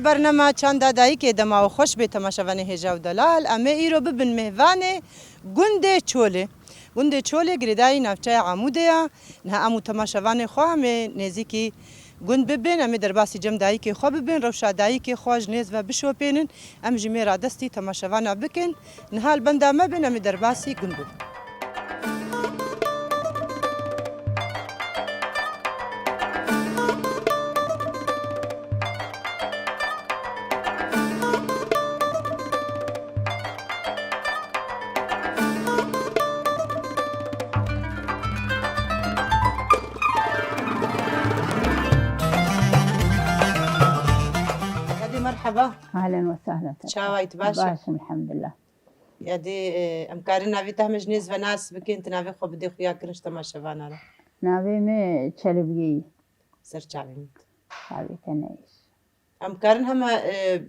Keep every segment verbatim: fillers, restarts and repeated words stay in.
Bernama Çanda Dayikê dema we xweş bê temaşevanê hêja û delal. Em ê îro bibin mêvanê gundê Çolê. Gundê Çolê girêdayî navçeya Amûdê ye. Niha em û temaşevanê xwe em ê nêzîkî gund bibin. Em ê derbasî cem dayikê xwe bibin. Rewşa dayikê xwe ji nêz ve bişopênin. Em jî mêra destî temaşevana bikin. Niha li benda me bin, em ê derbasî gund bibin. Hadi merhaba. Ahlen ve sahlen. Çawa yî, tu baş î? Baş im, elhamdulillah. Yadê, e, em karin navê te heme ji nêz ve nas bikin, tu navê xwe bidê xuya kirin ji temaşevana re. Navê me Çelebiyê. Ser çavê min. Çavê te neyş. Em karin heme, e,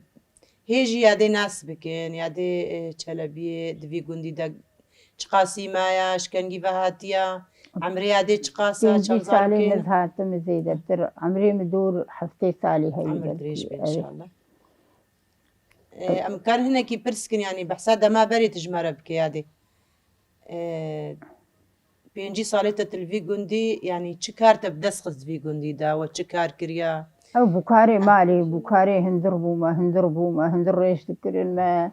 hê jî yadê nas bikin, yadê, e, Çelebiyê, di vî gundî de çiqasî maya, ji kengî ve hatiya, emrê yadê çiqas e, çend zarokê ne? Pêncî salê min hatim zêdetir, emrê min dor heftê salî heye. Emir dirêj be, evet, inşallah. E, em karin hinekî pirs kin, yanî behsa dema berê tu ji me re bike yadê. E, pêncî salê te tu li vî gundî, yanî çi kar te bi dest xist vî gundî de, we çi kar kiriya? Ew bi karê malê, bi karê hundir bû me, hundir bû me, hundir rêş dikirin me.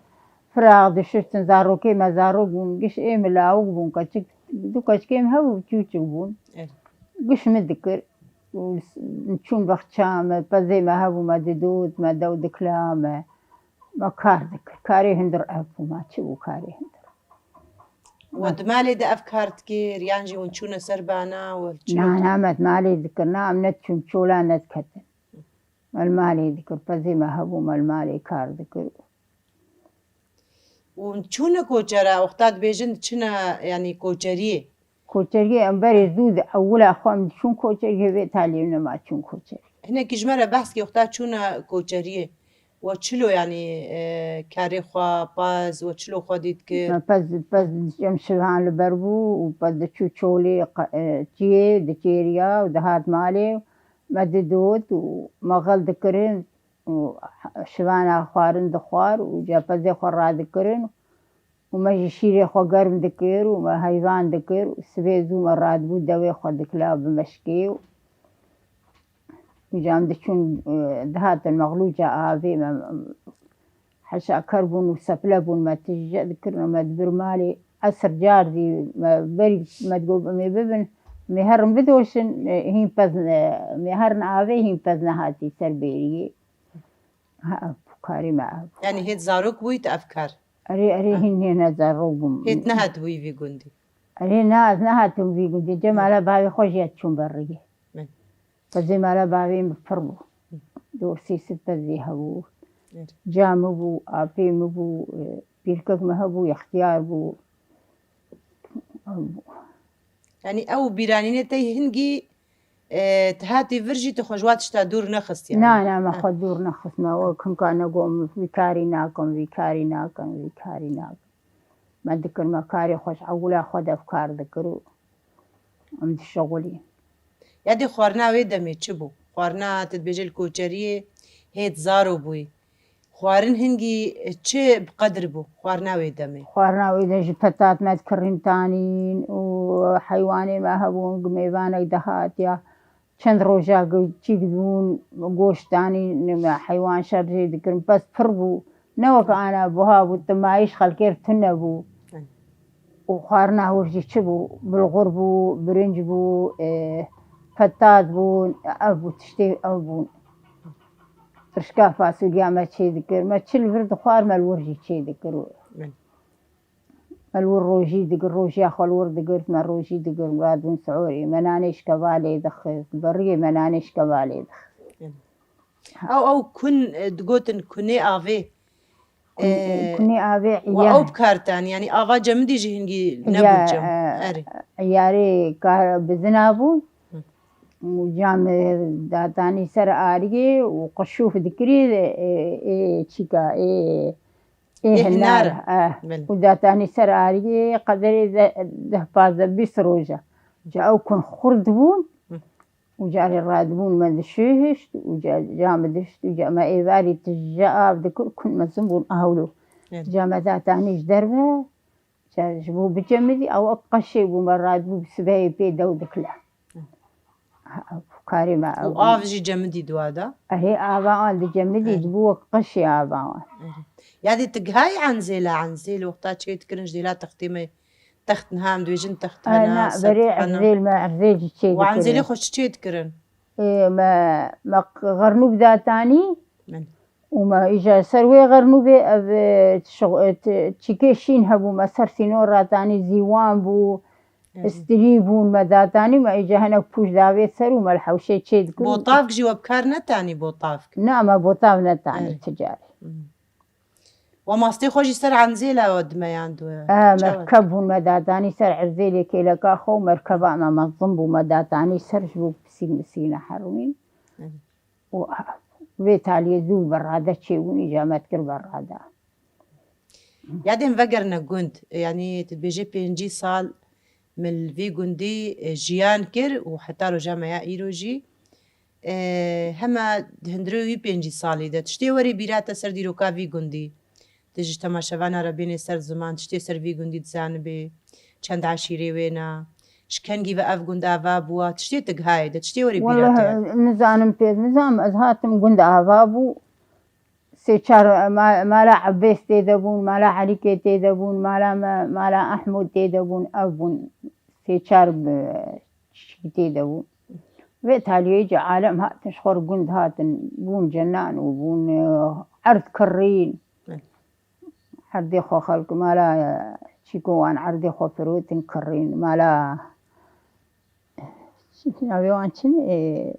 Firaq dişuştin, zarokê me zarok bûn, giş ê min lawik bûn, keçik, du keçikê min hebû, çûçik bûn. Evet. Giş min dikir. Û s-, çûn baxça me, pezê me hebû, me didot, me dew dikila me. Me kar dikir. Karê hundir ev bû, me çi bû karê hundir? We di malê de ev kar dikir, yan jî hûn çûne ser bana, we çi? Na, na, me di malê dikir, na, em nediçûn çola nediketin. Me li malê dikir, pezê me hebû, me li malê kar dikir. Û çûne koçera, wexta dibêjin diçine, yanî koçeriyê? Koçeriyê em berê zû di ewila xwe em diçûn koçeriyê, vê taliyê nema çûn koçeriyê. Hinekî ji me re behs kê, wexta çûne koçeriyê. We çilo, yanî, e, karê xwe, pez, we çilo xwe dît kir? Me pez, pez em şivan li ber bû û pez diçû çolê qe-, e, çiyê, diçêriya û dihat malê. Me didot û me xel dikirin. Û şivana xwarin dixwar û ca pezê xwe radikirin û me jî şîrê xwe germ dikir û me heyvan dikir û sibê zû me radibû dewê xwe dikila bi meşkê û ca em diçûn, e, dihatin mexlûca avê me, heşa ker bûn û seple bûn, me tije dikirin û me dibir malê. Esr car dî me berî me digot em ê bibin, em ê herin bidoşin, e, hîn pez ne-, em ê herin avê hîn pez nehatî ser bêriyê. Ha, ev karê me ev. Yanî hêt zarok bûyî tu ev kar? Erê, erê, ha, hîn hêne zarok bûm. Hêt nehatibûyî vî gundî? Erê, na, ez nehatim vî gundî. Cemala bavê xwe jî ez çûm ber riyê. Min. Pezê mala bavê min pir bû. Dor sê sed pezê hebû. Evet. Ca min bû, apê min bû, e, pîrkek min hebû, extiyar bû. Yanî ew bîranînê te hingî, e, tu hatî vir jî tu xwe ji wa tişta dûr nexist yanî? Na, na, me xwe dûr nexist. Me wek hinka negot, vî karî nakim, vî karî nakim, vî karî nakim. Me dikir, me karê xwe ji ewila xwe de ev kar dikir û em dişixulîn. Ya dê xwarina wê demê çi bû? Xwarina, tu dibêje li koçeriyê hêt zaro bûyî. Xwarin hingî çi bi qedir bû xwarina wê demê? Xwarina wê de ji petat me dikirîn tanîn û heywanê me hebûn, mêvanek dihatiya. Çend roja go-, çî dibûn, goşt danîn, heywan şer jê dikirin. Pez pir bû. Ne wek ana buha bû, timayîş xelkê re tune bû. Û xwarina wir jî çi bû? Bilxur bû, birinc bû, e, petat bûn, ev bû, tiştê ev bûn. Tirşka fasulya me çê dikir. Me çi li vir dixwar, me li wir jî çê dikir. Me li wir rojî digir, rojiya xwe li wir digirt, me rojî digir, radibûn siûrê. Me nanê ji kevalê dixist, beriyê me nanê ji kevalê dixist. Ew, ew kun, e, digotin kunê avê. Kun-, e, kunê avê, we ew bi kar tanî, yanî ava cemidî jî hingî nebû cem. Erê. Eyarê ka bizina bû. Hı. Û cam, e, datanî ser ariyê û qişûf dikirî, e, e, çîka, e, Ê hinar, eh. Belê. Û datanî ser ariyê qederê de, deh, pazdeh, bîst roja. Ca ew kun xurt bûn. Hı. Û carê radibûn me dişihişt û ca, ca me dişt û ca me êvarî tije av dikir, kund mezin bûn ahlo. Evet. Ca me datanî ji derve, ca ji bo bicemidî, ew wek qeşê bû, me radibû bi sibehê pê dew dikile. Evet. Ha, karê me Û ew bû. Av jî cemidî dua da? Erê, ava an dicemidî, Evet. dibû wek qeşê ava wan. Evet. Ya dê tu gihayî Enzêla, Enzêl wexta çê dikirin ji dêla textê me, text niha em dibêjin text Ana, hena, berê set hena. Erzêl me, erzêl jî çê Û Enzêlê dikirin. Xwe çi çê dikirin? Ê, me, me q-, xernû bi datanî Belê. û me îja ser wê xernû bê ev, e, şix-, e, t-, çîkê şîn hebû, me ser sînor ratanî zîwan bû, Evet. stirî bûn, me datanî, me îja hinek pûş davê ser û me li hewşê çê dikir. Botavk jî we bi kar netanî botavk? Na, me botav netanî Erê. ti carî. Hmm. We mastê xwe jî ser Enzêla we dimeyand we. E, Çawa? Merkeb bûn me datanî ser Erzêlê kêleka xwe û merkeba me mezin bû me datanî ser ji bo pisî misî neherûnîn. Evet. Û, a, vê taliyê zû berrade çêbûn, îja me dikir berrade. Ya dê em vegerine gund, yanî tu dibêjê pêncî sal min li vî gundî, e, jiyan kir û heta roja me ya îro jî, e, hema di hundirê wî pêncî salî de tiştê werî bîra te ser dîroka vî gundî? Tu ji temaşevana re bênê ser ziman, tiştê ser vî gundî dizanibê, çend eşîrê wê ne, ji kengî ve ev gund ava bûa, tiştê tu gihayê de, tiştê werî bîra te ye? Welleh, nizanim pê, nizanim, ez hatim gund ava bû, sê çar ma-, mala Ebbês tê de bûn, mala Elîkê tê de bûn, mala me, mala Ehmûd tê de bûn, ev bûn, sê çar bi-, çîkî tê de bûn. Vê taliyê jî alem hatin, ji xwe re gund hatin, bûn cenan û bûn, e, erd kirrîn. Erdê xwe xelk mala, e, çîko wan erdê xwe firotin kirrîn, mala, çi navê wan çi ne? E,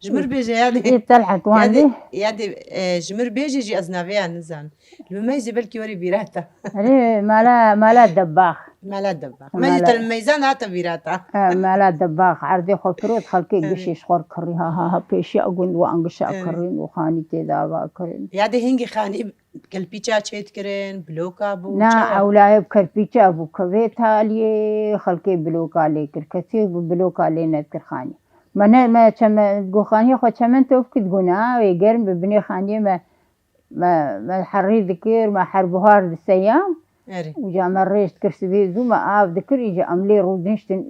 Ji mir bêje ya dê. Ê Telhat wan dê. Ya dê, e, ji mir bêje jî ez navê ya nizanim. Li me jî belkî werî bîra te. Erê, mala, mala Debax. Mala Debax. Me jî Mala te li meyzan hate bîra te. E, mala Debax. Erdê xwe firot, xelkê Evet. gişê ji xwe re kirî, ha, ha, ha, pêşiya gund wan gişa Evet. kirîn û xanî tê de ava kirin. Ya dê hingî xanî kelpîça çê dikirin, bloka bû, Na, çawa? Ewlayê bi kerpîça bû, kevê taliyê xelkê bloka lê kir. Kesê bi bloka lê nedikir xanî. Me ne, me çeme-, go xaniyê xwe çemento bikir, go na, wê germ bi binê xaniyê me, me, me herî dikir, me her buhar diseyan. Erê. Û ca me rêj dikir, sibê zû me av dikir, îca em lê rûdiniştin,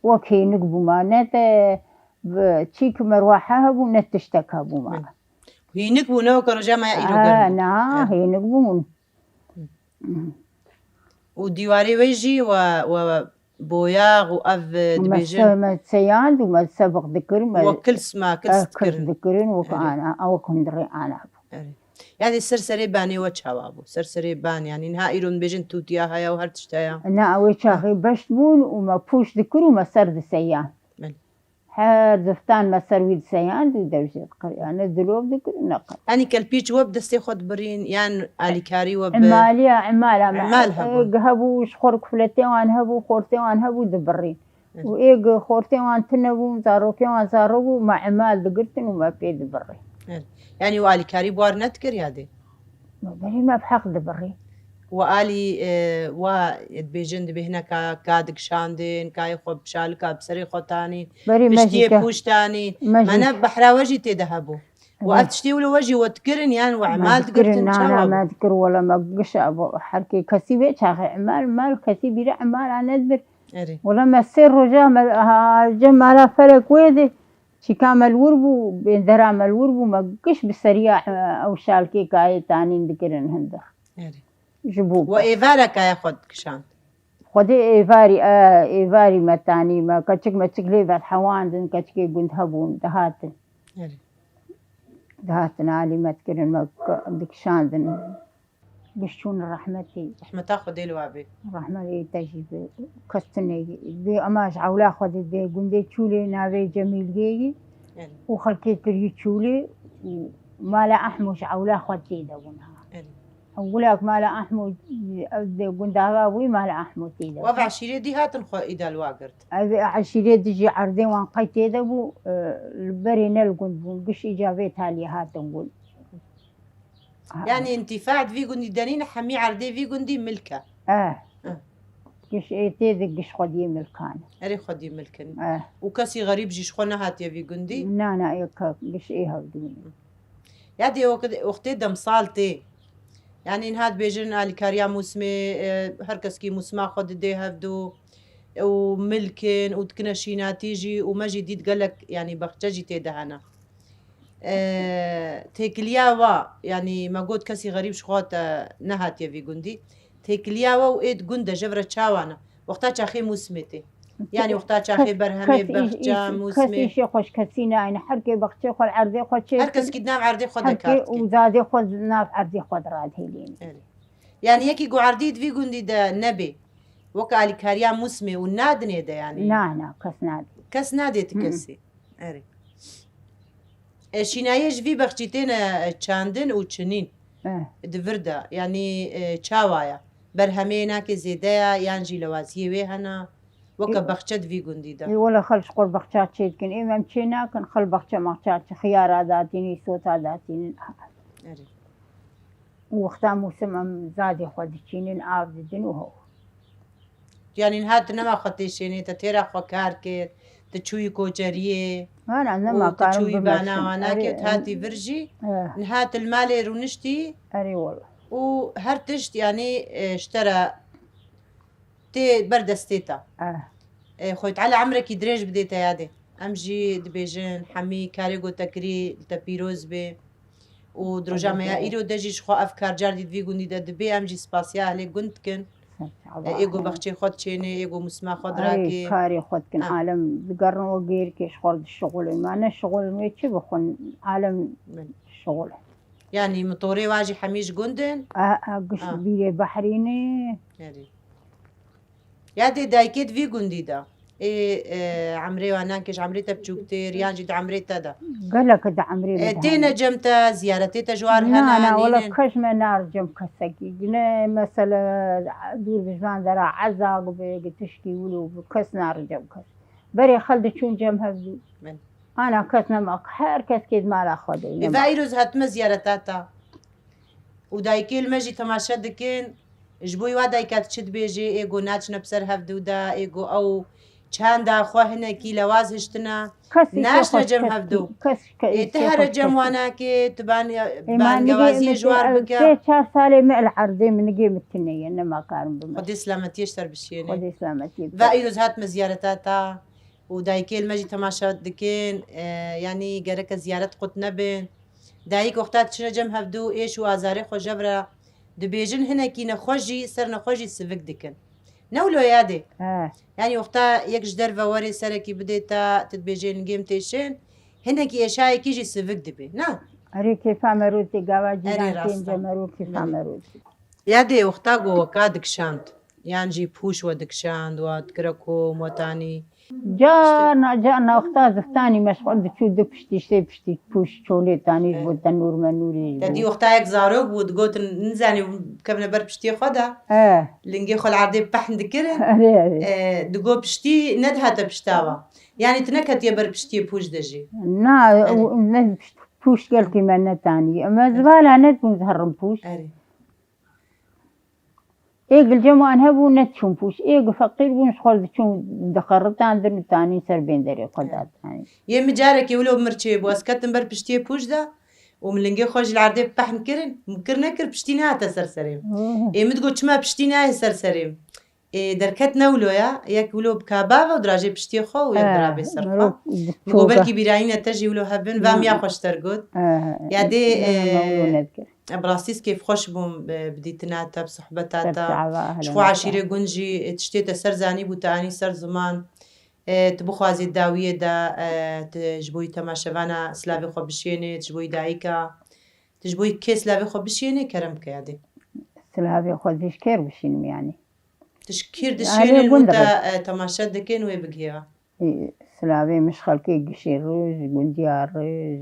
wek hênik bûma. Ne te bi çîk merwahe hebû, ne tiştek hebûma. Min. Hênik bû, ne weke roja me ya îro Ha, germ bû. na, Evet. hênik bûn. Û dîwarê wê jî we, we boyax û ev, e, Me dibêjin se-, me seyand û me sebiq dikir, me, we kils, me kils eh, kils dikirin. dikirin, wek Evet. ana, wek hundirê ana bû. Erê. Yanî ser serê banê we çawa bû? Ser serê ban, yanî niha îro dibêjin tûtiya heye û her tişt heye. Na, ew ê çaxê beşt bûn û me pûş dikir û me ser diseyan. Belê. Her ziftan me ser wî diseyand û dev jê dikir. Ya ne dilov dikir û ne qet. Yanî kelpîç we bi destê xwe dibirîn, yan alîkarî we bi Emaliya, emala me. Emal hebû. Ê, hebû, ji xwe re kufletê wan hebû, xortê wan hebû, dibirîn. Evet. Û ê gi xortê wan tune bûn, zarokê wan zarok bû, me emal digirtin û me pê dibirîn. Evet. Yanî we alîkarî bi war nedikir ya dê? Berî me bi heq dibirî. We alî, e, wa dibêjin, dibê hineka ka dikişandin, kayê xwe bi şalika bi serê xwe tanîn, Berî me piştiyê jî ke-, pûş tanîn. me jî Mane behra we jî tê de hebû. We Evet. ev tiştê wilo we jî we dikirin, yan we Me emal dikirin, digirtin, na, çawa na, bû? me dikir, wela me gişa bo herkê kesî vê çaxê emal, mal kesî bîra emala nedibir. Erê. Wela me sê roja me, ha, ce mala felek wê de, çîka me li wir bû, bêndera me li wir bû, me giş bi seriya, e, ew şalkê kayê tanîn dikirin hindir. Erê. Ji bo We ke. êvara kaya xwe dikişand? Xwedê êvarî, e, êvarî me tanî, me keçik meçik lê vedhewandin, keçikê gund hebûn, dihatin. Erê. Dihatin alî me dikirin, me ke-, dikişandin. Giş çûn rehmetî. Rehmeta Xwedê li we bê. Rehmet ê te jî bê. Kes tune bê, ema ji ewla xwe dê, dê gundê Çûlê navê Cemîlgê yî. Erê. Û xelkê tirî Çûlê û mala Ehmo ji ewla xwe tê de bûn ha. Erê. Ewilak mala Ehmo, ev dê gundava bûyî mala Ehmo tê de Û ev bûn. eşîrê dî hatin xwe îda li wa girt? Ev eşîrê dî jî erdê wan qey tê de bû, e, li berê ne li gund bûn. Giş îca vê taliyê hatin gund. Ha. Yanî întîfa di vî gundî de nîne, hemî erdê vî gundî milk e. Eh. Eh. Giş ê tê de giş xwediyê milkan. Erê xwediyê milkin. Eh. Û kesî xerîb jî ji xwe nehatiye vî gundî? Na, na, ê ke-, giş ê hevdû ne. Ya dê wek-, wextê demsal tê. Yanî niha dibêjin alîkariya mûsimê, e, her keskî mûsima xwe didê hevdû û milkin û dikine şînatî jî û me jî dît gelek, yanî bexçe jî tê de hene. E, têkiliya wa, yanî me got kesî xerîb ji xwe te nehatiye vî gundî. Têkiliya we û ê di gund de ji vir re çawa ne? Wexta çaxê mûsimê tê. Yanî wexta çaxê berhemê, bexça, mûsimê. Kes îşê xwe ji kesî nayne. Her kê bexçê xwe li erdê xwe çê. Her keskî di nav erdê xwe de kar dike. Û zadê xwe di nav erdê xwe de radihêlîne. Erê. Yanî yekî ku erdî di vî gundî de nebê, wek alîkariya mûsimê û nadinê de yanî? Na, na, kes nadê. Kes nadê ti kesî. Erê. E, şînayê ji vî bexçî têne, e, çandin û çinîn. Eh. Di vir de, yanî, e, çawa ye? Berhemê nake zêde ye, yan jî lewaziyê wê hene? Weke bexçe di vî gundî de. Ê, wele xel ji xwe bexça çê dikin. Êm em çê nakin, xel bexçe mexça çi, xiyara datînin, îsota datînin. Erê. Û wexta mûsim em zadê xwe diçînin, av didin û ho. Yanî niha tu nema xwe têşênê, te têra xwe kar kir, tu çûyî koçeriyê. Hana, nema û tu karim çûyî bimeşim. Bana wana kê, tu hatî vir jî. Eh. Niha tu li malê rûniştî. Erê wele. Û her tişt, yanî, e, ji te re tê ber destê te. Eh. E, Xwedê Teala emrekî dirêj bidê te yadê. Em jî dibêjin, hemî karê ku te kirî li te pîroz bê. Û di roja me ya îro de jî ji xwe ev kar car dî di vî gundî de dibê, em jî spasiya ehlê gund dikin. E, ê ku bexçê xwe diçênê, ê ku mûsima xwe dirakê. Karê xwe dikin, alem digerin we gêrkê ji xwe re dişixulin. Ma ne şixulin wê çi bixwin, alem şixulin. Yanî mitorê wa jî hemî ji gund in? A, a, giş bîrê behrî ne. Erê. Ya dê dayikê di vî gundî de. Ê, e, emrê wan nankê ji emrê te biçûktir, yan jî di emrê te de. Gelek di emrê min de. E, têne cem te, ziyaretê te ji wan hene, nînin? Na, na, wele kes me nar cem kesekî. Ne mesele dûr bi ji van dera ezak be, gi tişkî wilo bi, kes nar cem kes. Berê xel diçûn cem hevdû. Ana kes nema, her kes kê di mala xwe de. Ê, va îro ez hatime ziyareta te. Û dayikê li me jî temaşe dikin. Ji bo wa dayika tu çi dibêjê, ê ku naçine bi ser hevdû de, ê ku ew çanda xwe hinekî lewaz hiştine, naşne cem hevdû. Ê, ti here cem wana ke, tu ban, bangewaziyê ji war bike. Sê çar salê me li erdê min nigê min tune ye, nema karim bime. Xwedê selametiyê ji te re bişiyêne. Xwedê selametiyê. Va îro ez hatime ziyareta te. Û dayikê li me jî temaşe dikin, e, yanî gereke ziyaret qut nebin. Dayik wexta diçine cem hevdû êş û azarê xwe jev re dibêjin, hinekî nexweş jî, ser nexweş jî sivik dikin. Ne wilo yadê? He. Yanî wexta yek ji derve werê serekî bidê te, tu dibêjê lingê min têşin, hinekî êşayekî jî sivik dibê, na? Erê kêfa me rû tê, gava cîran tên cem me rû, kêfa me rû tê. Yadê wexta ku we ka dikişand, yan jî pûş we dikişand, we dikire kom, we tanî? Carna, carna wexta ziftanî me ji xwe diçû du piştî, sê piştî pûş çolê tanî ji bo tenûr menûrê ji bo. Te dî wexta yek zarok bû, digotin, nizanî bikevine ber piştiyê xwe de. He. Lingê xwe li erdê pehn dikirin. Erê, erê. E, digot piştî nedihate pişta we. Yanî tu neketiye ber piştiyê pûş de jî. Na, ne pişt-, pûş gelkî me netanî. Me zivala nedibûn ziherin pûş. Erê. Ê gilcem wan hebû, nediçûn pûş. Ê ku feqîr bûn, ji xwe diçûn dixeritandin û tanîn ser bênderê xwe datanîn. Yê min carekê wilo mirçê bû, ez ketim ber piştiyê pûş de û min lingê xwe jî li erdê pehn kirin. Min kir nekir, piştî nehate ser serê min. Ê min digot, çima piştî nayê ser serê min? Ê, derket ne wilo ya, yek wilo bi kabava û dirajê piştiyê xwe û yek dirabê ser xwe. Min got, belkî bîrayîne te jî wilo hebin, va miya xwe ji te re got. Ya dê, e, bi rastî ez kêfxweş bûm, e, bi dîtina te, bi sohbeta te. Ji xwe eşîrê gund jî, e, tiştê te ser zanî bû, te anî ser ziman. E, tu bixwazî dawiyê de, e, tu ji bo yî temaşevana silavê xwe bişênê, tu ji bo yî dayika, tu ji bo yî kê silavê xwe bişênê, kerem bike ya dê. Silavê xwe dê ji kê re bişînim yanî? Tu ji kîr dişênî û te, e, temaşe dikin wê bigihê. Ê, silavê min ji xelkê gişê re, ji gundiya re,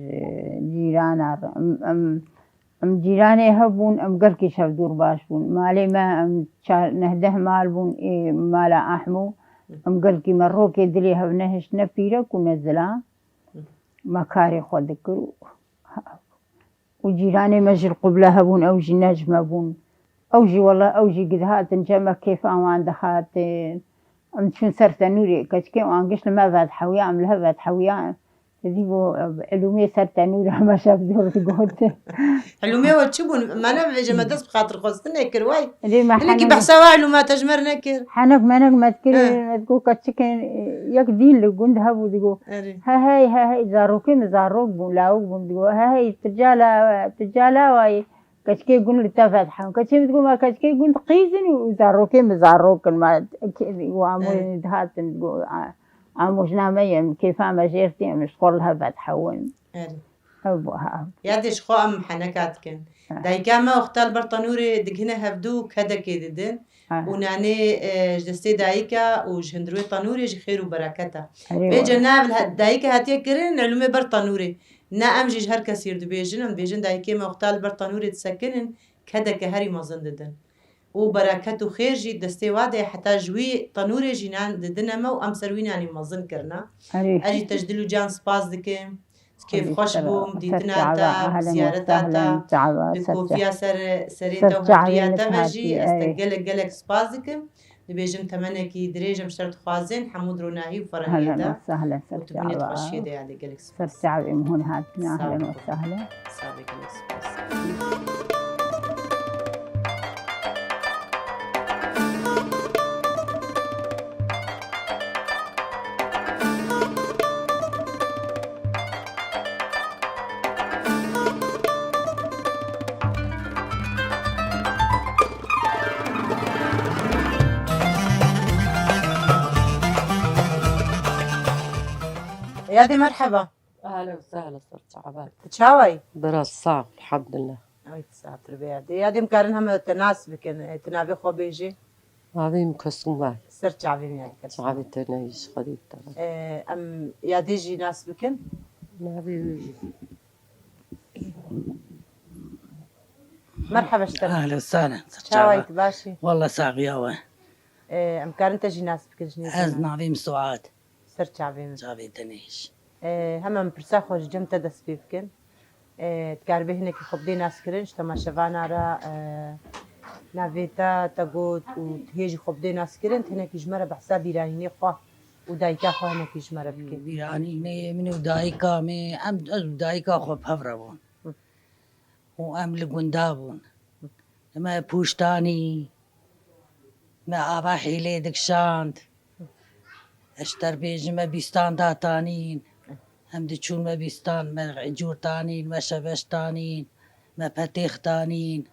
ji cîrana re. Em, em, em cîranê hev bûn, em gelkî ji hevdû re baş bûn. Malê me, em çar, neh deh mal bûn, ê mala Ahmo. Em gelkî me rokê dilê hev nehişt, ne pîrek û ne zilam. Me karê xwe dikir û û cîranê me jî li qubla hebûn, ew jî ne ji me bûn. Ew jî wele, ew jî dihatin, cem me kêfa wan dihatin. Em çûn ser tenûrê, keçikê wan giş li me vedihewya, em li hev vedihewya. Dî got, Elûmê ser tenûrê me şev zor digot. Elûmê we çi bûn? Me nebêje me dest bi xatirxwestinê kir, way. Lê me Hinekî henek behsa we elûma te ji me re nekir. Henek menek me dikir, He. me digot keçikên, yek dîn li gund hebû digot. Erê. He hey, he hey, zarokê min zarok bûn, lawik bûn digot. He hey, tu cala, tu cala wayî. Keçikê gund li te vedihewin. Keçê min digot, ma keçikê gund qîz in û zarokê min zarok in. Ma ke-, û amûjin Erê. dihatin digot, a-, amûjna me ye, em kêfa me jêr tê, em ji xwe li hev vedihewin. Erê. Ew bû, ha. Ya dê ji xwe em heneka dikin. Ha. Dayika me wexta li ber tenûrê digihine hevdû kedekê didin. Ha. Û nanê, e, ji destê dayika û ji hundir wê tenûrê ji xêr û bereket e. Erê Vêce wele. nav li he-, dayika hatiye kirin, elûmê ber tenûrê. Ne em jî ji her kesî re dibêjin, em dibêjin dayikê me wexta li ber tenûrê disekinin, kedeke herî mezin didin. Û bereket û xêr jî destê wa de heta ji wî tenûrê jî nan didine me û em ser wî nanî mezin kirine. Erê. Ez jî te ji dil û can spas dikim. Kêf xweş bûm, dîtina te, ziyareta te, bi kofiya ser, serê te û hevriya te ve jî ez te gelek, gelek spas dikim. Dibêjim temenekî dirêj em ji te re dixwazin, hemû di ronahî û ferehiyê de û tu bûnê di xweşiyê de yadê gelek spas. Ser çavê min hûn hatin, Sağ ahlen ol. ve sahlen. Sağ ve gelek spas. Yadê merheba. Ehlen we sehlen, ser çava. Çawayî? Biraz sağ ol, elhamdülillah. Ay, satir be yadê. Yadê em karin heme te nas bikin. E, tu navê xwe bêjê? Navê min Kesûm e. Ser çavê min yadê Kesûm. Çavê te neyîş, xwedî te. E, em yadê jî nas bikin. Navê wî. Merhaba ji te. Ehlen we sehlen. Çawayî, tu baş î? Walla saxiya we. E, em karin te jî nas bikin jinê Ez navê min Suad. Ser çavê min. Çavê te neyîş. E, hema em pirsa xwe ji cem te dest pê bikin. E, dikaribê hinekî xwe bidê naskirin ji temaşevana re, e, navê te, te got û tu hê jî xwe bidê naskirin, tu hinekî ji me re behsa bîranînê xwe û dayika xwe hinekî ji me re bikê. Bîranînê min û dayika min, em, ez û dayika xwe bi hev re bûn. Hı. Û em li gunda bûn. Me pûşt anî, me ava hêlê dikişand. Ez ji te re bêjim, me bîstan datanîn. Em diçûn me bîstan, me cûr tanîn, me şebeş tanîn, me petêx tanîn.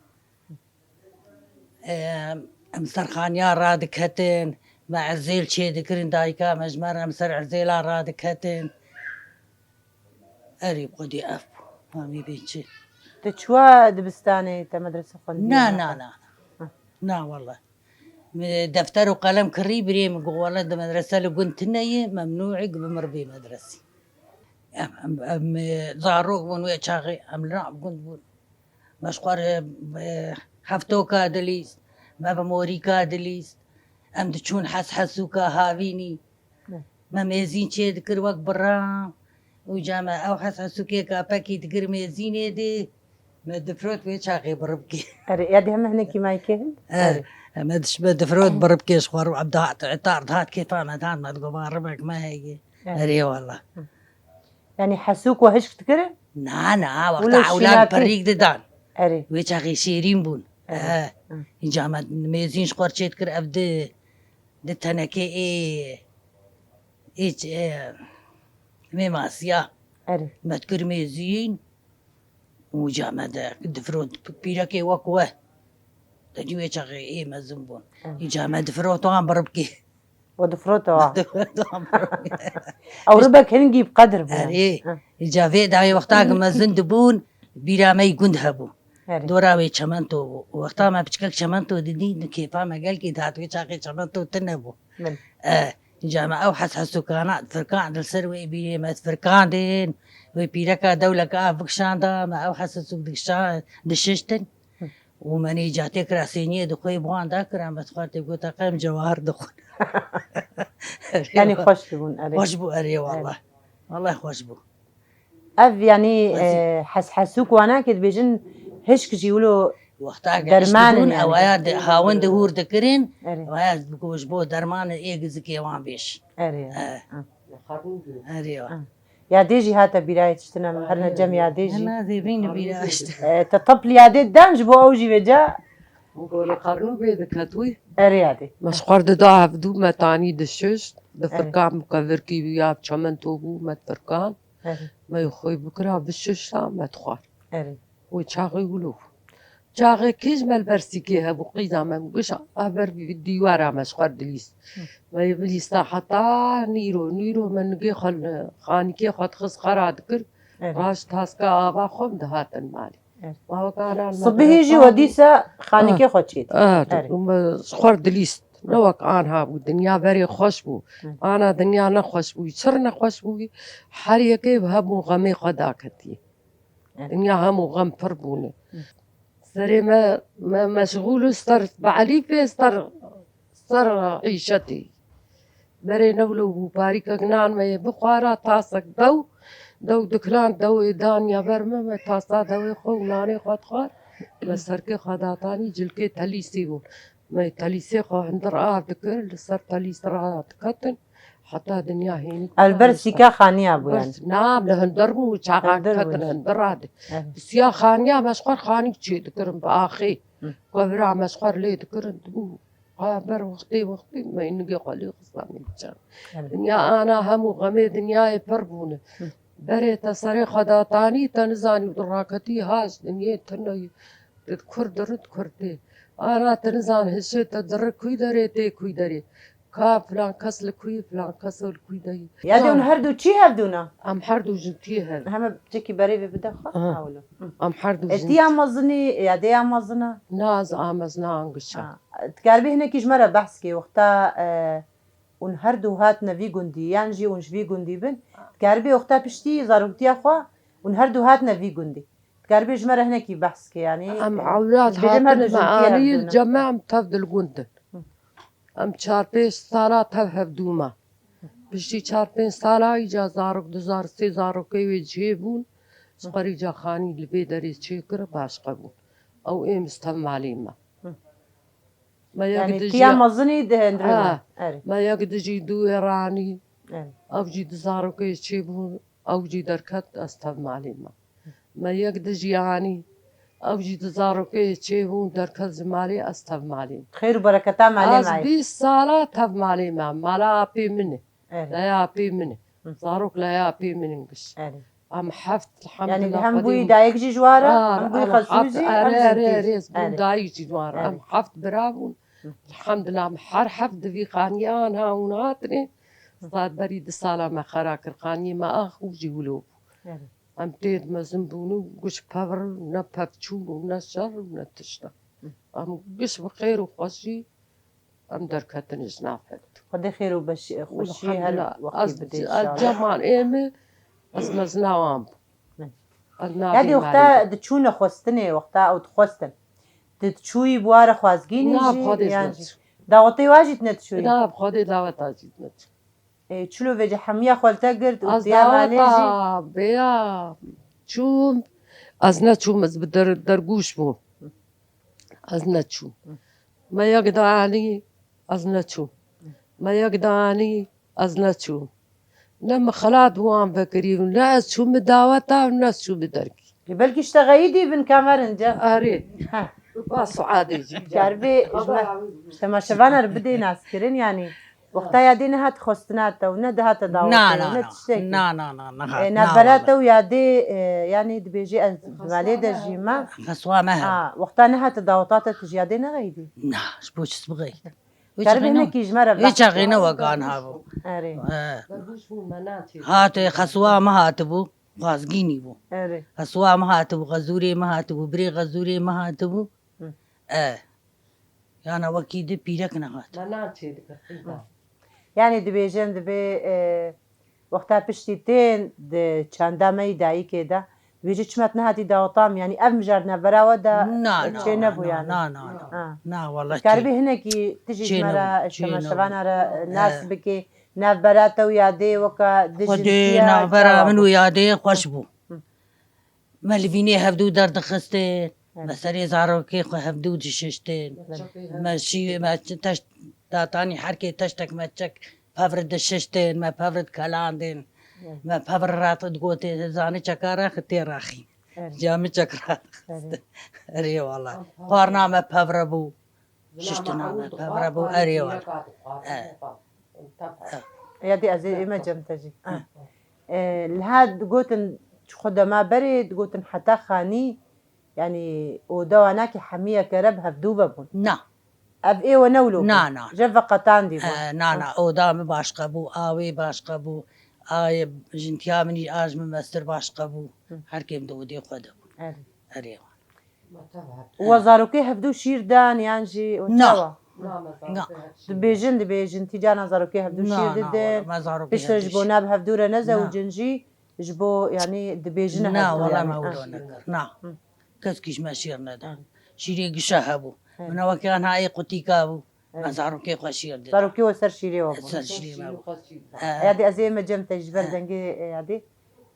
Em, em ser xaniya radiketin, me ezêl çêdikirin, dayika me ji me re em ser ezêla radiketin. Erê, xwedî ev bû. Ma wî bê çi? Tu çiwa dibistanê te medrese xwendî? Na, na, na, na. Heh. Na, wele. Min defter û qelem kirî birê min got, wele di medrese li gund tune ye, memnû e, bi mir bê medresî. Em, em, em, e, zarok bûn wê çaxê, em li nav gund bûn. Me ji xwe re, e, heftoka dilîst, me bi morîka dilîst. Em diçûn hes hesûka havînî. Ne. Me mêzîn çê dikir wek biran. Û ca me ew hes hesûkêka pekî dikir mêzînê de. Me difrot wê çaxê biribkê. Erê, ya dê heme hinekî mayke? Er, Erê. me diş-, me difrot biribkê ji xwe re. Em dihat, îtar dihat kêfa me dihat, me digot, "Va ribek me heye." Erê. Erê, wela. Hı. Yanî hesûk we hişk dikirin? Na, na, wexta ewlan perîk didan. Erê. Wê çaxê şêrîn bûn. Erê. He. Hı. Înca me mêzîn ji xwe re çê dikir, ev di, di tenekê ê, ê ç-, ê, mêmasiya. Erê. Me dikir mêzîn. Û ca me de difrot pîrekê wek we. Te dî wê çaxê ê mezin bûn. Hı. Îca me difrot wan biribkê. We difrot wan. Difrot wan biribkê. Ew ribek hingî bi qedir bû. Erê. Hı. Îca vê dawê wexta ku mezin dibûn, bîra me yî gund hebû. Erê. Dora wê çemento bû. Wexta me piçkek çemento didî, di kêfa me gelkî dihat, wê çaxê çemento tune bû. Min. E, ca me ew hes hesûkana firkan, li ser wê bîrê me firkandin, wê pîreka dewleka av bikişanda, me ew hes hesûk dikişa-, dişiştin. Hı. Û me nê ca tê kira sêniyê dixwê bi wan da kira, me dixwar tê gota qem cewahir dixwin. Yanî xweş dibûn, erê. Xweş bû, erê, wala. Erê. Wala xweş bû. Ev, yanî, Xwezî. e, hes-, hesûk wana ke dibêjin hişk jî wilo Wexta Derman in, yani. Ew aya hawin di hûr dikirin, Erê. Ew aya ji bo derman ê gizikê wan bêş. Erê. Eh. Ah. Xarnû bû. Erê. Ah. Yadê jî hate bîra yetiştin em herine cem yadê jî. Hena zêvîn bîra işte. E, te tap li yadê dan ji bo ew jî vêca. Gole xarnû bê diket wî. Erê yadê. Me ji xwar dida hevdû me tanî dişişt. Di Erê. Firkan mukevir kî ya çemento bû me firkan. Erê. Me xwe bikira bişişta me dixwar. Erê. Wê çaxê wilo bû. Çaxê kê ji me li ber sîkê hebû qîza me giş a ber dîwara me ji xwe dilîst. Me yê bilîsta heta nîro, nîro me nigê xwe li xanîkê xwe dixist xera dikir. Erê. Raşt taska ava xwe em dihatin malê. Evet. Ma wek ana li me Sibihî jî berê we dîsa xanîkê xwe çêt. Evet, Erê. me ji xwe dilîst. Ne wek anha bû, dinya berê xweş bû. Hı. Ana dinya nexweş bû, çir nexweş bû. Her yekê bi hemû xemê xwe daketiye. Hı. Dinya hemû xem pir bûne. Serê me, me meşxûl û ser beelîfê, ser, ser îşetê. Berê newlo bû, parîkek nan me yê bixwara, tasek dew, dew dikilan, dewê daniya ber me, me tasa dewê xwe û nanê xwe dixwar. Me serkê xwe datanî, cilkê telîsî bû. Me telîsê xwe hundir av dikir, li ser telîs ra diketin. Heta dinya hênî. Ev li ber sîka xaniya bû yani. Na, li hundir bû, çaxa Hundir bû. ketin hundir ra de. Evet. Siya xaniya me ji xwe xanî çê dikirin bi axê. Hı. Kovira me ji xwe lê dikirin, dibû. Ber wextê wextê me nigê xwe lê xistan me biçan. Evet. Dinya ana hemû xemê dinyayê pir bûne. Hı. Berê te serê xwe datanî, te nizanî û tu raketî haş dinyê tune yî. Di kur dirit kur tê. Ana te nizan hişê te diri kuy derê tê kuy derê. Ka filan kes li kuy, filan kes li kuy de yî. Ya de hûn her du çî hevdûna? Em her du jin tî hev. Heme çekî berê ve bide xwe. Aha. Hawlo. Em her du E jin. tiya mezini, ya de ya mezina. Naz amez na angişa. Ha. Dikaribî hinekî ji me re behs kê wexta e, hûn her du hatine vî gundî, yan jî hûn ji vî gundî bin. Dikaribî wexta piştî zaroktiya xwe, hûn her du hatine vî gundî. Dikaribî ji me re hinekî behs kê, yanî. Em e, ewlad bêdem her hatin du me jin tî hev anî dûne. ceme em tev dilgund in. Hı. Em çar pênc sala tev hevdû me. Piştî çar pênc sala îca zarok du zar sê zarokê wê cihê bûn. Ji xwe rîca xanî li vê derê çêkir başqe bûn. Ew êm ji tev malê me. Hı. Me yek Yani di tiya jî- mezini di hindrê Ha. me. Erê. Me yek di jî dû wê ranî. Erê. Ew jî du zarokê çêbûn. Ew jî derket ez tev malê me. Me yek di jî anî. Ew jî du zarokê çêbûn derket ji malê ez tev malê me. Xêr û bereketa malê Ez me. bîst sala tev malê me. Mala apê min e. Erê. Leya apê min e. Hı. Zarok leya apê min in giş. Erê. Em heft, Yani elhamdulillah, hem Xwedê bûyî û- dayik jî ji wara, Ar, hem bûyî ar, xezû heft, jî, erê, hem erê, zintî. erê, ez bû Erê. dayik jî ji wara. Em Erê. Heft bira bûn. Hı. Elhamdulillah, em her heft di vî xaniyan ha hûn hatine. Sed berî du sala me xera kir. Xaniyê me ax û jî wilo bû. Erê. Em têd mezin bûn û giş pevr û ne pevçûn û ne şer û ne tişta. Em giş bi xêr û xweşî em derketin ji nav hev. Xwedê xêr û beş-, xweşî her Elhamdulillah. wextî Ez, bide ez inşallah. ceman ême, ez meznawan bû. Ne. Ez Ya dê nabî wexta malê. Diçûne xwestinê, wexta ew dixwestin. Di diçûyî bi ware xwazgînî Na, jî, xwedê yan neçû. jî. Dawetê wa jî dineçûyî. Na, xwedê daweta jî neçû. E, çilo vêce hemiya xwe li te girt û Ez tiya malê jî. Daweta bêya çûm, ez neçûm, ez bi der-, dergûş bûm. Ez neçûm. Me yek da anî, ez neçûm. Me yek da anî, ez neçûm. Ne min xelat wan vekirî, ne ez çûm bi daweta, ne ez çûm bi dergî. Lê belkî ji te xeyîdî bin kamerin ce. Erê. Ha. Ba suadê jî. Karbê ji me, ji temaşevana re bidê naskirin, yanî wexta ya dê nehat xwestina te û ne dihate dawetê Na, û na, ne na. tiştekî. Na, na, na, na, E, na, navbera wala. Te û ya dê, e, yanî dibêjî ez di malê de jî me. Xeswa me he. Ha, wexta nehate daweta te tu jî ya dê nexeyîdî. Na, ji bo çi bixey? Karbê hinekî ji me re Hiç çaxê ne wek anha bû. Erê. He. Dergûş bû, me naçê. Hate xeswa me hatibû, xwazgînî bû. Erê. Xeswa me hatibû, xezûrê me hatibû, birê xezûrê me hatibû. Hı. E. Yana wekî di pîrek nehat. Me naçê dikir qîda. Yanî dibêjin dibê, e, wexta piştî tên di çanda me yî dayikê de, dibêje çima tu nehatî daweta min, yanî ev mijar navbera we de Na, e, na, çê na, nebû na, yanî. na, na, na. Ha. Na, wala Karibî çê. hinekî tu jî Çê ji me nebû, re çê nebû. temaşevana re nas He. bikê, navbera te û ya dê weka dijin Xwedê çiya navbera çawa min bû? û ya dê xweş bû. Hı. Me li vînê hevdû derdixistin. Me serê zarokê xwe hevdû dişiştin. Me şî-, me çi teşt datanî herkê teştek me çek pevr dişiştin, me pevr dikelandin. Me pevr rat digotin, zanî çeka rex tê rexî. Erê. Camî çek rat. Erê. Erê wala. Xwarna me pevre bû. Şiştina me pevre bû. Erê wala. Erê. Ya dê ez ê me cem te jî. E, li her digotin xwe dema berê, digotin heta xanî, yanî oda wana ki hemiyeke re bi hevdû vebûn. Na. Ev ê we ne wilo bû? Na, na. Jev veqetandî bû. E, na, na, oda min başqa bû, a wê başqa bû, a jintiya min jî a ji min mestir başqa bû. Hı. Her kêm di odê xwe de bûn. Erê. Erê. Û we zarokê hevdû şîr dan yan jî û Na. Çawa? Na. Dibêjin, dibêjin, tî cana zarokê hevdû Na, şîr na, didin. Wala, me zarokê Piştre hevdû ji bo şîr. Nab hevdû re nezewicin jî, ji bo, yanî dibêjin Na, hevdû, wala yanî. Me wilo nekir. Na. Hı. Keskî ji me şîr neda. Hı. Şîrê gişa hebû. Hı. Min wekî anha ê qutîka bû. Hı. Me zarokê xwe şîr dida. Zarokê we ser şîrê we bû. Ser şîrê me bû. Hı. Ya dê ez ê me cem te ji ber Hı. dengê, e, ya dê.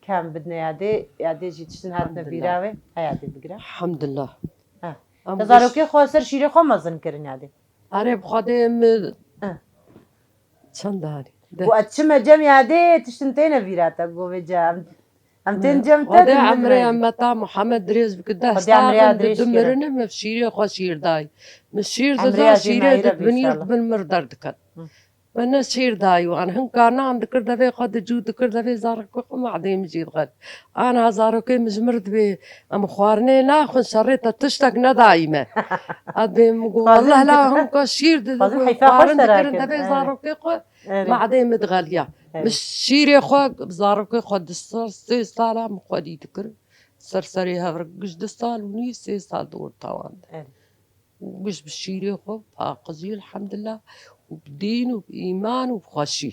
Kem bidine yadê, yadê jî tiştin hatine Elhamdulillah. Bîra wê. He yadê bigire. Elhamdulillah. He. Em Te zarokê xwe ser şîrê xwe mezin kirin yadê. Erê bi Xwedê min He. Çend danî? De. Û ez çime cem yadê tiştin têne bîra te govê cem. Em tên cem te Xwedê din emrê min em meta Muhammed dirêz bike deh Xwedê emrê saxan adrê di şikere. Mirine me şîrê xwe şîr dayî. Min şîr Emrê dida azê şîrê nayîre di binîr inşallah. Bin mir derdiket. Hı. Me ne şîr dayî wan. Hinka nan dikir devê xwe di cû dikir devê zarokê xwe madê min jî dixwet. Ana zarokê min ji mir dibê. Em xwarinê naxwin şerê te tiştek nedayî me. Ez bê min got Xwazin- wallah la hinka şîr di Xwazin heyfa xwe dikirin ştera devê kir. zarokê xwe Erê. Madê min dixeliya. Erê. Min şîrê xwe zarokê xwe di ser sê sala min xwedî dikir. Ser serê hev re giş du sal û nîv sê sal di orta wan de. Erê. Û giş bi şîrê xwe paqijî elhamdulillah û bi dîn û bi îman û bi xweşî.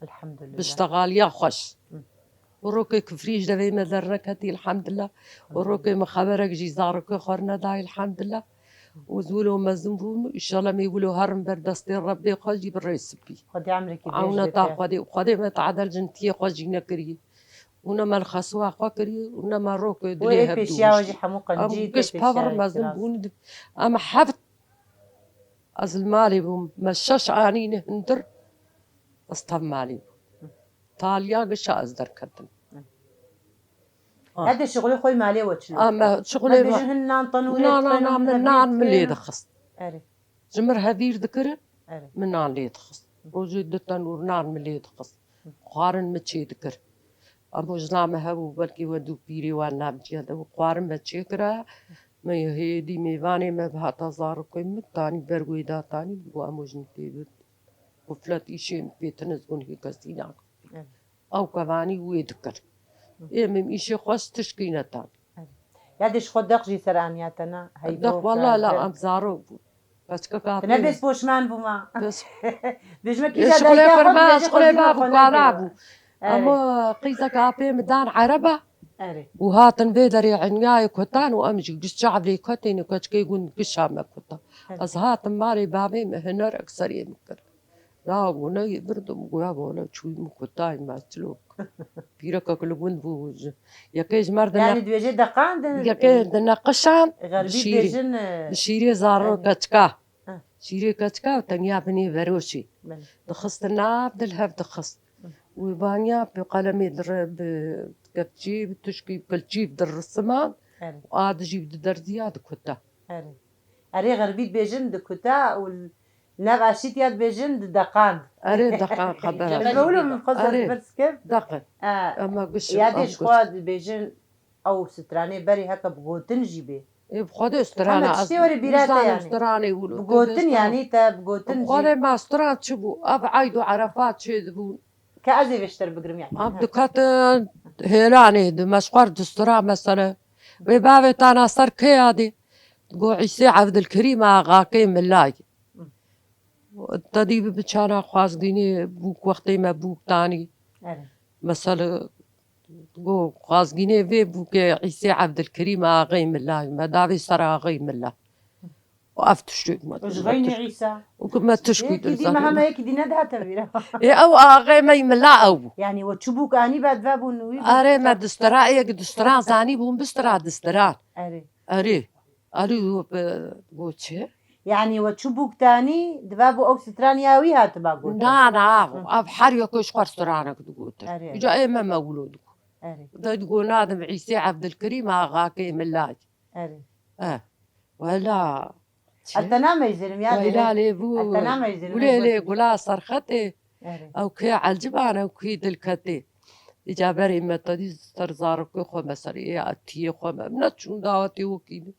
Elhamdulillah. Bi ştexaliya xweş. Hı. Û rokê kifrî ji devê me derneketî elhamdulillah. Û rokê min xeberek jî zarokê xwe nedayî elhamdulillah. Û ez wilo mezin bûm, înşallah me wilo herim ber destê Rebbê xwe jî bi rêsipî. Xwedê emrekî Ewna ta Xwedê û Xwedê me tadel jinitiyê xwe jî nekirî. Û ne me li xeswa xwe kirî û ne me rokê dilê hevdû pêşiya we jî hemû qencî tê giş pevr pêşiya mezin kiras. Bûn. Em heft ez li malê bûm. Me şeş anîne hundir. Ez tev malê bûm. Taliya gişa ez derketim. Hı. Ah. Hede şixulê xwe malê we çi lê Ah, me dixist? Şixulê Me me bêjin hin nan tenûrê Na, na, dixin, na, min nan min lê dixist. Erê. Ji mir hevîr dikirin, Erê. Min nan lê dixist. Rojê du tenûr nan min lê dixist. Xwarin min çê dikir. Em jina me hebû, belkî we dû pîrê wan nabiciya de bû. Xwarin me çê kira. Me hêdî mêvanê me bi hata zarokê min tanî ber wê datanî bû em jin tê bit. Quflet îşê min pê tiniz bûn hê kesî nakin. Evet. Ew kevanî wê dikir. Ê min îşê xweş tişkî netan. Ya dê ji xwe deq jî ser aniya te na. Heydo, Deq wala la em zarok bû. Keçkeka Te ne bês poşman bûma. Bês. Bêjme Ê kîja şixulê dayika xwe qurban, bêje şixulê xwe bab û xwe kwana nekiriyo. Bû. Erê. Em qîzeka apê min dan ereba. Erê. Û hatin vê derê enyayê kutan û em jî giş çavlê kotên û keçkê gund gişa me kuta. Erê. Ez hatim malê bavê min hinerek serê min kir. Rago ne birdim goya bole çûyî min kutayî me çilo. Pîrekek li gund bû ji. Yekê ji mer dine. Yani dibêje deqandin. Yekê dine qişan. Xerbî dibêjin. Şîrê zaro keçka. Şîrê keçka tenya binê veroşî. Dixistin nav dil hev dixist. Wê baniya bi qalemê dire bi kepçî, bi tuşkî, bi kilçî dirisiman. A dijî bi derziya dikuta. Erê xerbî dibêjin dikuta û Nav aşît ya dibêjin di deqan. Erê deqan xeber. Ez be wilo min xwest ez pirs kim. Deqin. Ama giş. Ya dê ji xwe dibêjin ew stranê berî heke bi gotin jî bê. Ê bi xwe de strana. Heme tiştê were bîra te yani. Stranê wilo. Bi gotin yani te bi gotin jî. Xwe de ma stran çi bû? Ev Eyd û Erefat çê dibûn. Ke ez ê vêştir bigrim yani. Em diketin hêlanê di meşxwer di stran mesele. Wê bavê tana ser kê ya dê? Go Îsê Evdilkerîm axakê milayê. Te dî bi çana xwazgînê bûk wextê me bûk tanî. Mesele go xwazgînê vê bûkê Îsê Evdilkerîm axê milayê. Me davê ser axê mila. Û ev tiştê me. Ji xeynî Îsa. Û ku me tişkî dî me heme yekî dî nedihate vîra. Ê ew axê me mila ew bû. Yani we çi bûk anî be dive bûn wî bû. Erê me distira ê distira zanî bûn bistira distira. Erê. Erê. Alî got çi? Yanî we çi bûk tanî, diva bû ew straniya wî hatiba gotin. Na, na, ev her yek ji xwe stranek digotin. Erê. Îca ê me mewlo digot. Erê. De digot nadim Îsê Evdilkerîm axakê min lay. Erê. Eh. Wela. Çi? Ez te nameyzêrim ya. Wela lê bû. Ez te nameyzêrim. Gulê lê gula serxetê. Erê. Ew kê eciban ew kê dilketê. Îca berê me tedî ser zarokê xwe me ser ê etiyê xwe me. Ne çûn dawetê wekî.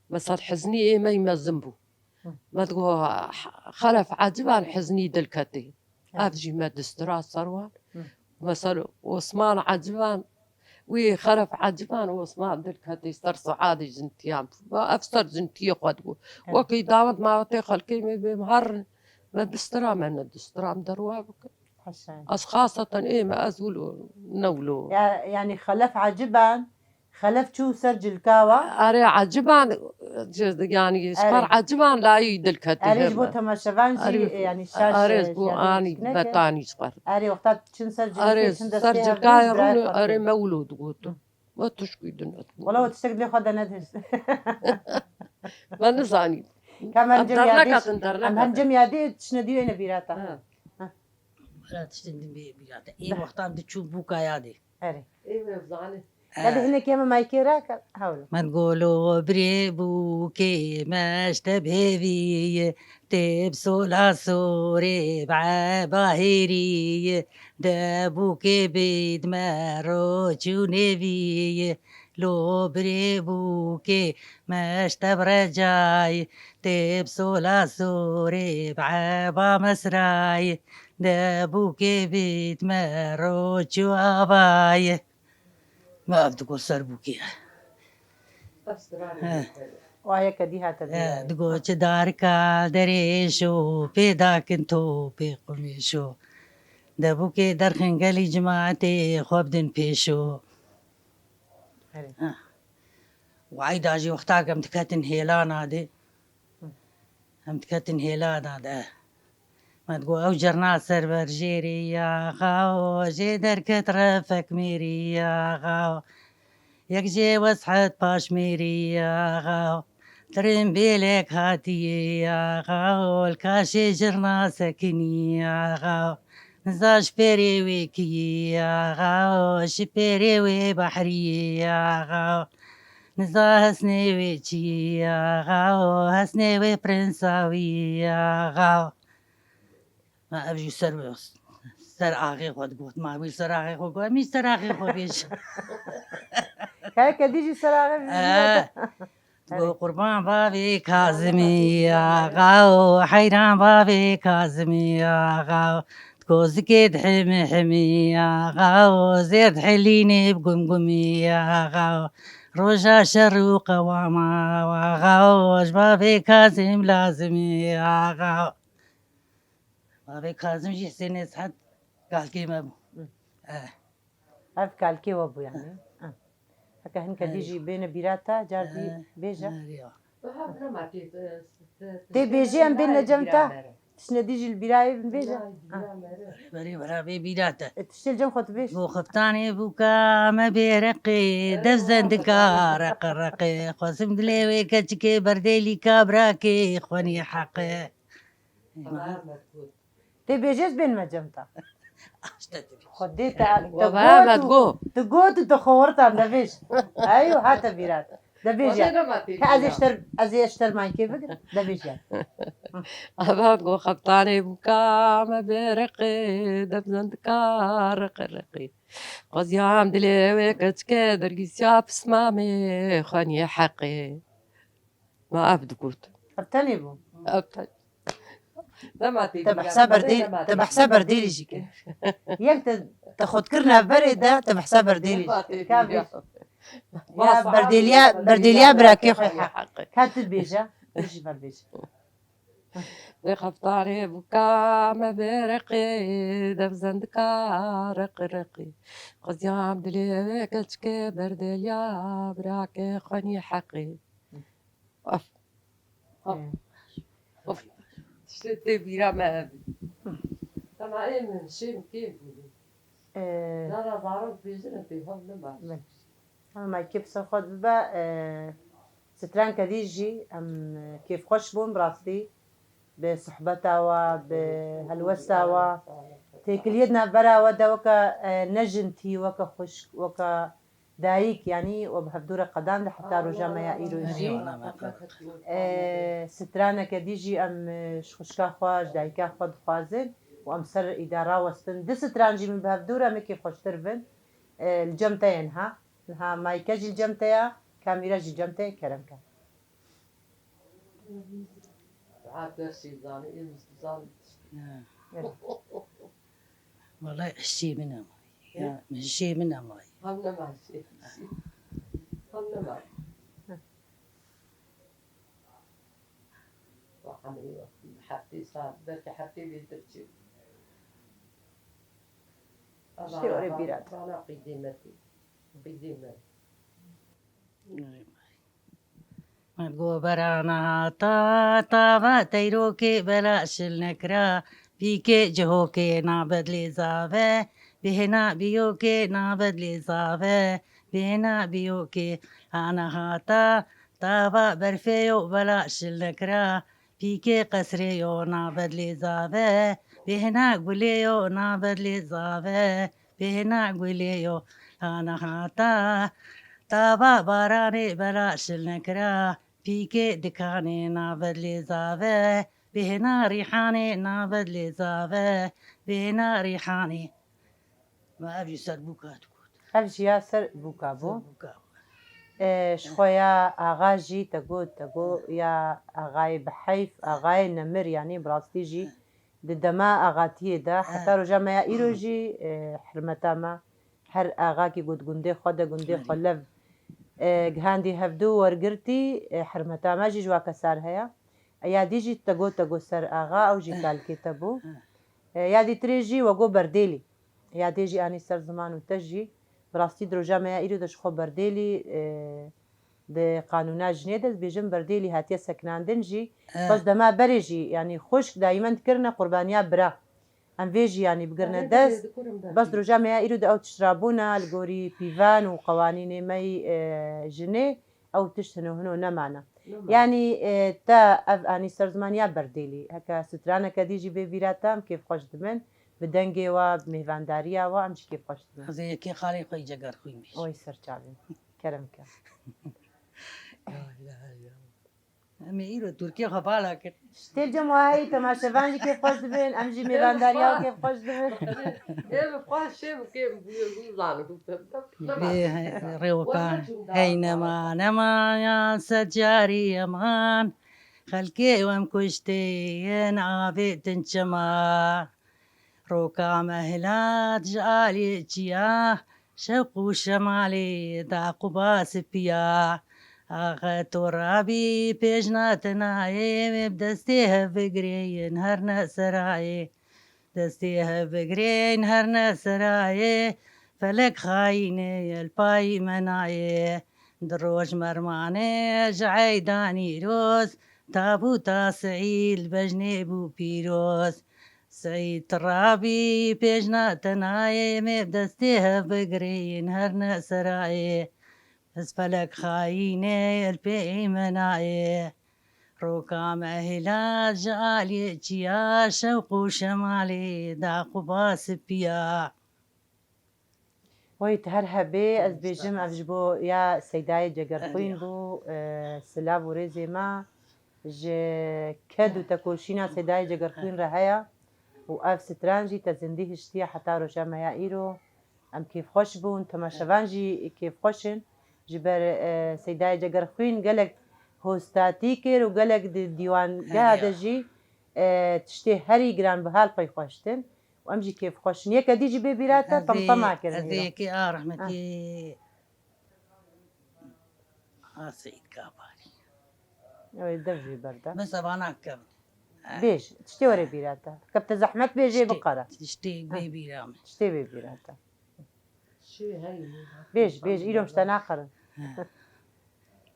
Me ser hiznî ê me mezin bû. Hı. Me digo xelef eciban hiznî dilketê. Hı. Ev jî me distira ser wan. Hı. Mesela Osman eciban, wî xelef eciban Osman dilketê ser suadê jintiyan. Ev ser jintiyê xwe digo. Hı. Wekî dawet mawetê xelkê me bêm her me distira me ne distira em derwa bikin. Heşan. Ez xaseten ê me ez wilo ne wilo. Ya, yanî xelef eciban, xelef çû ser cilka wa? Erê eciban, yanî ji xwe eciban layî dilketî. Erê ji bo temaşevan jî yanî şaş. Erê ji bo anî betanî ji xwe. Erê wexta çin ser cilkê, çin destê hevdû erê me wilo digotin. Me tişkî din et. Wala we tiştek dilê xwe de nedihişt. Me nizanî. Ka em her cem yadê, em her cem yadê tişne dî wêne bîrata. Wala tiştên din bê bîrate. Ê wextan diçû bûka yadê. Erê. Ê me zanî. Ka de hinekî heme maykê rake, hewlo. Me digo lo birê bûkê me ji te bêvî ye, tê bi sola sorê bi eba hêrî ye, de bûkê bêd me roç û nêvî ye, lo birê bûkê me ji te bi recayê, tê bi sola sorê bi eba mesrayê. De bûkê bît me roç û avayê. Me ev digo ser bûkê. He. Wayeke dî hate. He, digo çi darika derêşo, pê dakin topê qumêşo. De bûkê derxin gelî cimatê xwe bidin pêşo. Erê. Ha. Wayda jî wexta ke em diketin hêlana de. Em diketin hêlana de. Me digo ew cerna ser ber jêrî ya xawo, jê derket refek mêrî ya xawo. Yek jê weshet paş mêrî ya xawo. Tirimbêlek hatiyê ya xawo, li kaşê cirna sekinî ya xawo. Niza ji pêrê wê kiyî ya xawo, ji pêrê wê behrî ya xawo. Niza hesnê wê çiyî ya xawo, hesnê wê prinsa wî ya xawo. Ma ev jî ser, ser axê xwe digot. Ma wî ser axê xwe got, em jî ser axê xwe bêjin. Kayeke dî jî ser axê bêjin. Eh. Digo qurban bavê Kazimî ya xawo, heyran bavê Kazimî ya xawo. Kozikê dihimi himî ya xawo, zêr dihilînê bi gumgumî ya xawo. Roja şer û qewama wa xawo, ji bavê Kazim lazimî ya xawo. Bavê Kazim jî Husênê Sehd kalkê me bû. Hı. Eh. Ev kalkê we bû yani. Ah. Heke hinke dî jî bêne bîra te, car dî bêje. Tê bêjê em bêne cem te. Tiştine dî jî li bîrayê bin bêje. Berê bera bê bîra te. E, tiştê li cem xwe tu bêj. Bo xeftanê bûka me bê reqê, dev zendika reqe reqe. Xwezim dilê wê keçikê berdêlîka birakê xwenî heqe. Tê bêjê ez bên me cem te. Xwedê te, te got û, tu got û te xwe wirtan de bêj. Eyo hate bîra te. De bêj ya. Ka ez ê ji ter, ez ê ji ter maykê bigrim. De bêj ya. Ava go xeftanê bûka me bê reqê, dem zendika reqe reqê. Qaziyam dilê wê keçikê dergîsiya pismamê xwenî heqê. Ma ev digot. Ev tenê bû. Ev ten. Dema tê Te bi bîra hesa me berdêl, dema te tê bi hesa bîra. Berdêlî jî ke. Yek te, te xwe dikir navberê de, te bi hesa berdêlî jî. Dema tê Ka bîra. Bêj. Ya berdêliya, berdêliya birakê xwe heq. Ka tu bêje, tu jî ver bêje. Vê xeftarê bûka me bê reqê, dev zendika reqi reqi. Qaziyam dilê wê keçikê berdêliya birakê xwenî heqê. Of. Of. Of. Tiştê tê bîra me hebî. Tema ê min şêm kêm bû. Ee. Dara zarok bêjin tê hev nima. Min. Ama kê bi ser xwe bibe, ee, Stranke dî jî em kêfxweş bûn, bi rastî bi sohbeta we, bi helwesta we, têkiliyê di navbera we de weke, e, ne jin tî, weke xwişk, weke dayik, yanî we bi hevdû re qedand heta roja me ya îro jî. E, straneke dî jî em, e, ji xwişka xwe, ji dayika xwe dixwazin û em ser îda rawestin. Du stran jî min bi hevdû re, em ê kêfxweştir bin. E, li cem te ye niha. Niha mayke jî li cem te ye, kamîra jî li cem te ye, kerem ke. Saet bersî zanî, êm zanî. Ha. Evet. Vallahi hişê min ama. Ya, hişê min ama. Hem nema hişê. Hem nema. Hı. Wa em ê heftê saet, belkî heftê bêtir çi. Şê orê bîra. Bana qîdê me tê. Qîdê me. Govera nehata, tava teyrokê bela şil nekira, pîkê cihokê nabedlê zave, bêhna biyokê nabedlê zave, bêhna biyokê ha nehata, tava berfê yo bela şil nekira, pîkê qesrê yo nabedlê zave, bêhna gulê yo nabedlê zave, bêhna gulê yo ha nehata, tava baranê bela şil nekira, pîkê dikanê nabedlê zave, bêhna rîhanê nabedlê zave, bêhna rîhanê. Ma ev jî ser bûka digot. Ev jî ya ser bûka bû. Ser bûka bû. E, ji xwe ya axa jî te got, te got ya axayê bi heyf, axayê nemir, yanî bi rastî jî di dema axatiyê de, heta roja me ya îro jî, e, hirmeta me, her axakî ku di gundê xwe de, gundê xwe lev, e, gihandî hevdû wergirtî, e, hirmeta me jî ji wa kesar heye. E, ya dî jî te got, te got ser axa, ew jî kalikê te bû. E, ya dîtirê jî we got berdêlî. Ya dê jî anî ser ziman û te jî, bi rastî di roja me ya îro de ji xwe berdêlî, e, di qanûna jinê de dibêjin berdêlî hatiye sekinandin jî. Bes dema berê jî, yanî xwişk dayîmen dikirine qurbaniya bira. Em vê jî yanî bigirine dest. Bes di roja me ya îro de ew tişt rabûna li gorî pîvan û qewanînê me yî, e, jinê, ew tişt hino hino nemane. Yanî, e, te ev anî ser ziman ya berdêlî. Heke straneke dî jî bê bîra te, em kêfxweş dibin. Bi dengê we, bi mêvandariya we, em jî kêfxweş dibin. Ez ê yekê xalê xwe yî Cegerxwîn bêjim. Oy ser çavên. Kerem ke. La ilahe illallah. Em ê îro Tirkiyê xwe vala kir. Ji têl cem wahayî temaşevan jî kêfxweş dibin, em jî mêvandariya we kêfxweş dibin. Ê bi xwe şê bikêm, bûye bû zanim. Bê he-, rêwkan hey nema, nema ya ser carî eman. Xelkê wem kuştê yên avêtin çema. Roka me hilat ji aliyê çiya, şewq û şemalê da quba sipiya. Axe to rabî pêjna tenayê, wê bi destê hev bigirê yên her ne serayê. Destê hev bigirên her ne serayê, felek xayînê yelpayî me nayê. Di roj mermanê ji eyda nîroz, tabûta Seîd li bejnê bû pîroz. Seîd tu rabî pêjna te nayê, mê bi destê hev bigirên her ne serayê. Ez felek xayînê yelpayî me nayê. Roka me hilat ji aliyê çiya, şewq û şemalê da quba sipiya. Wey, tu her hebê, ez bêjim, ev ji bo ya Seydayê Cegerxwîn bû, e, silav û rêzê me ji ked û tekoşîna Seydayê Cegerxwîn re heye û ev stran jî te zindî hiştiye heta roja me ya îro. Em kêfxweş bûn, temaşevan jî kêfxweş in. Ji ber, e, Seydayê Cegerxwîn gelek hostatî kir û gelek di dîwangeha de jî, e, tiştê herî giranbihal pey xwe hiştin. Û em jî kêfxweş in. Yeke dî jî bê bîra te, temtema kirin. Ez ê yekê a rehmetî a Seîd Gabarî. Ew ê dev jî berda. Mesela vana kevin. Bêj, tiştê were bîra te. Kevte zehmet bêjê biqere. Tiştê bê bîra min. Tiştê bê bîra te. Bêj, bêj, îro em ji te naqirin.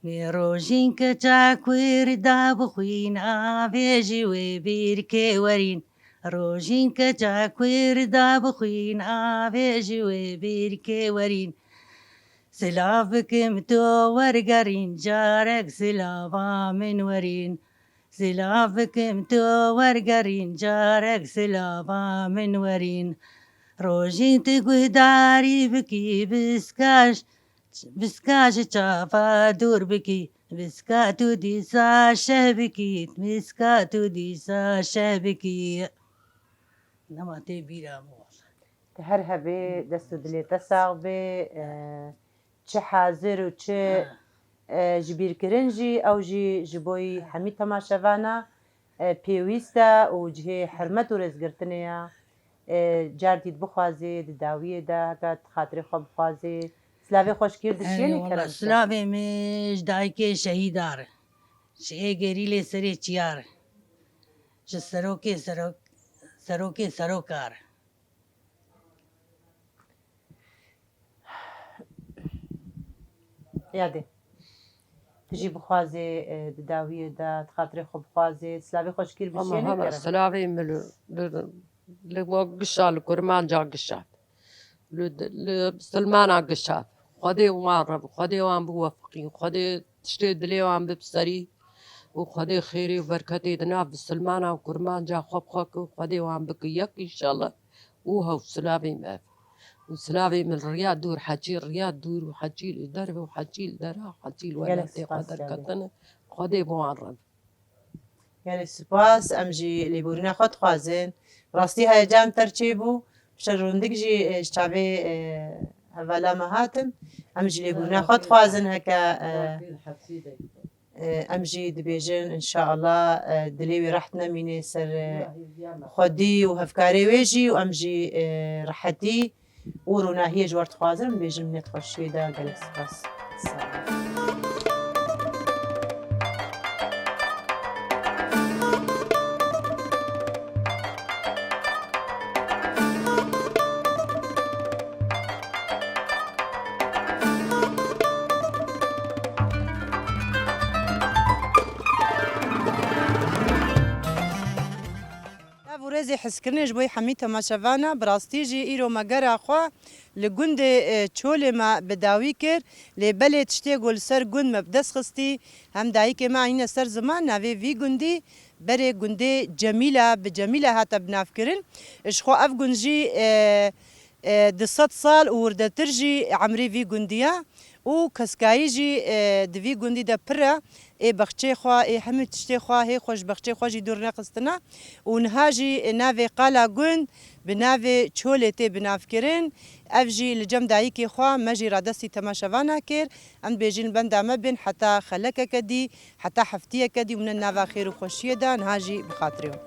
Wê rojîn keça ku rida bixwîn, avê ji wê bîrkê werîn. Rojîn keça ku rida bixwîn, avê ji wê bîrkê werîn. Silav bikim to wergerîn, carek silava min werîn. Silav bikim to wergerîn, carek silava min werîn. Rojî tu guhdarî bikî, biska j-, biska ji çava dûr bikî, biska tu dîsa şeh bikî, biska tu dîsa şeh bikî. Nema tê bîra min wala. Te her hebê, dest û dilê te sax bê. E, çi hazir û çi, Ha. e, ji bîr kirin jî, ew jî ji bo hemî temaşevana, e, pêwîst e û cihê hurmet û rêzgirtinê ye. E, car dît bixwazê, di dawiyê de, heke xatirê xwe bixwazê. Silavê xweşkî dişiyê Eyvallah, nêkere. Silavê min ji dayikê şehîdar, ji êgerî lê serê çiyar, ji serokê serok-, serokê serokar. Yadê. Tu jî bixwazê, e, di dawiyê de, di xatirê xwe bixwazê, silavê xweşkî Ama bişênê hema kere. Silavê min li, li, li we gişa, li kurmanca gişa. Li, li misilmana gişa. Xwedê wan re, Xwedê wan biwefiqî, Xwedê tiştê dilê wan bib serî û Xwedê xêrê û berketê di nav misilmana û kurmanca xwe bi xwe ku Xwedê wan bike yek înşallah. û hew silavê me ev. Û silavê min riya dûr, heçî riya dûr û heçî li derve û heçî li dera, heçî li Gelek welatê spas xwe Siyadê. derketine. Xwedê bi wan re. Gelek spas, em jî lêborîna xwe dixwazin. Rastî heyecan ter çêbû. Piştre rondik jî, e, ji çavê, e, hevala me hatin. Em jî lêborîna xwe dixwazin heke, e, Em jî dibêjin, înşeallah, e, dilê wî reht nemîne ser, e, xwedî û hevkarê wê jî û em jî, e, rehetî û ronahiyê ji we re dixwazin. Em dibêjin minêt xweşiyê de gelek spas. Sağ olun. Ev û rêzê hizkirinê ji bo hemî temaşevana, bi rastî jî îro me gera xwe li gundê, e, Çolê me bi dawî kir. Lê belê tiştê ku li ser gund me bi dest xistî, hem dayikê me anîne ser ziman, navê vî gundî berê gundê Cemîla, bi Cemîla hate binavkirin. Ji xwe ev gund jî, e, e, du sed sal û wirdetir jî emrê vî gundî ye û keskayî jî, e, di vî gundî de pir e. Ê bexçê xwe, ê hemî tiştê xwe, hê xwe ji bexçê xwe jî dûr nexistine û niha jî navê qala gund bi navê Çolê tê binavkirin. Ev jî li cem dayikê xwe me jî radestî temaşevana kir. Em dibêjin li benda me bin heta xelekeke dî, heta heftiyeke dî hûn nava xêr û xweşiyê de niha jî bi xatirê hûn.